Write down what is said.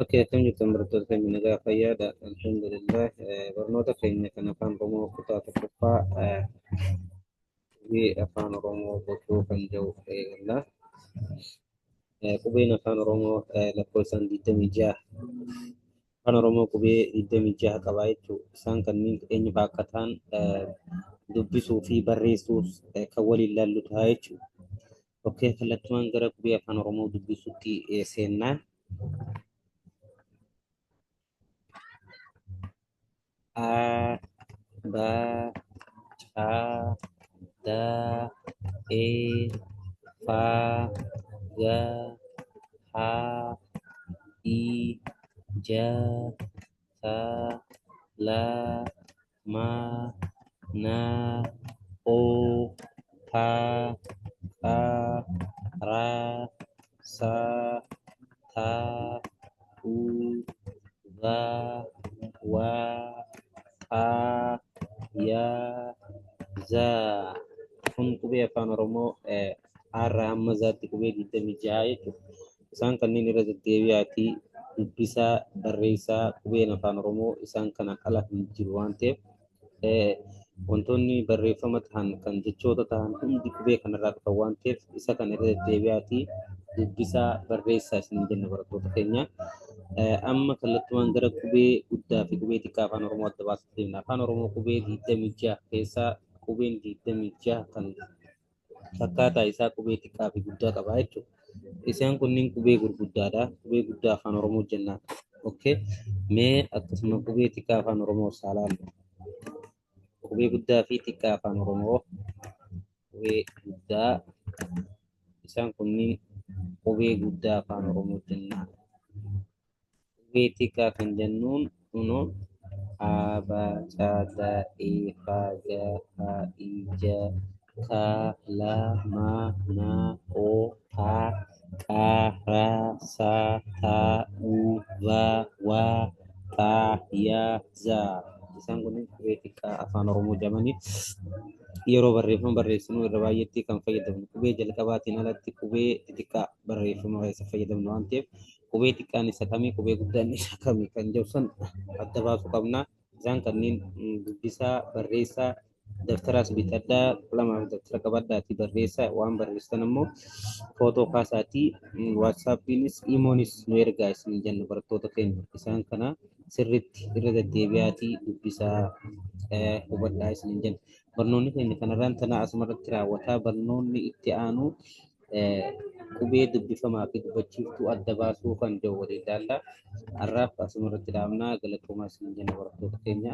Okay, akkam jirtan barattoota keenya nagaa fayyaadha. Alhamdulillah. Barnoota keenya kan afaan Oromoo kutaa tokkoffaa qubee afaan Oromoo bocuu kan jedhu eegalla. Qubeen afaan Oromoo lakkoofsaan 26. Afaan Oromoo qubee 26 qaba jechuudha. Isaan kanneen eenyu fa'aa akka ta'an dubbisuu fi barreessuus kan waliin ilaallu ta'a jechuudha. Okay, kallattumaan gara qubee afaan Oromoo dubbisuutti seennaa. A, B, C, D, E, F, G, H, I, J, K, L, M, N, O, P, Q, R, S, T, U, V, W, X, Y, Z. Kun qubee afaan Oromoo A irraa hamma Z'tti qubee 26 jechuudha. Isaan kanneen irra deddeebi'aatii dubbisaa, barreessaa qubeen afaan Oromoo isaan kana ala hin jiru waan ta'eef wantoonni barreeffama ta'an kan jechoota ta'an hundi qubee kanarraa dhufan waan ta'eef isa kana irra deddeebi'aatii dubbisaa, barreessaa isiniin jenna barattoota keenya. Amma kallattumaan gara qubee guddaa fi qubee xiqqaa afaan Oromoo adda baasuuf deemna. Afaan Oromoo qubee 26 keessaa qubeen 26 kan fakkaataa isaa qubee xiqqaa fi guddaa qaba jechuudha. Isaan kunniin qubee gurguddaadha. Qubee guddaa afaan Oromoo jennaan. Okay. Mee akkasuma qubee xiqqaa afaan Oromoo isaa ilaallu. Qubee guddaa fi xiqqaa afaan Oromoo. Qubee guddaa isaan kunniin qubee guddaa afaan Oromoo jennaan. Qubee xiqqaa kan jennuun kunoo A, B, C, D, E, F, G, H, I, J, K, L, M, N, O, P, Q, R, S, T, U, V, W, X, Y, Z. Isaan kunneen qubee xiqqaa afaan Oromoo jedhamanii yeroo barreeffama barreessinu irra baay'eetti kan fayyadamnu qubee jalqabaatiin alatti qubee xixiqqaa barreeffama keessa fayyadamnu waan ta'eef qubee xiqqaan isa kamii qubee guddaan isa kamii kan jedhu san adda baasuu qabna. Isaan kanneen dubbisaa, barreessaa, daftaraas bitadhaa, qalamaaf daftara qabadhaatii barreessaa waan barreessitan ammoo footoo kaasaatii waatsaappiinis imoonis nu ergaa isin jenna barattoota keenya. Isaan kana sirriitti irra deddeebi'aatii dubbisaa hubadhaa isin jenna. Barnoonni keenya kanarraan tana asumarratti raawwataa barnoonni itti aanu qubee dubbifamaa fi dubbachiiftuu adda baasuu kan jedhu waliin ilaalla. Har'aaf asumarratti dhaabnaa galatoomaa isin jenna barattoota keenya.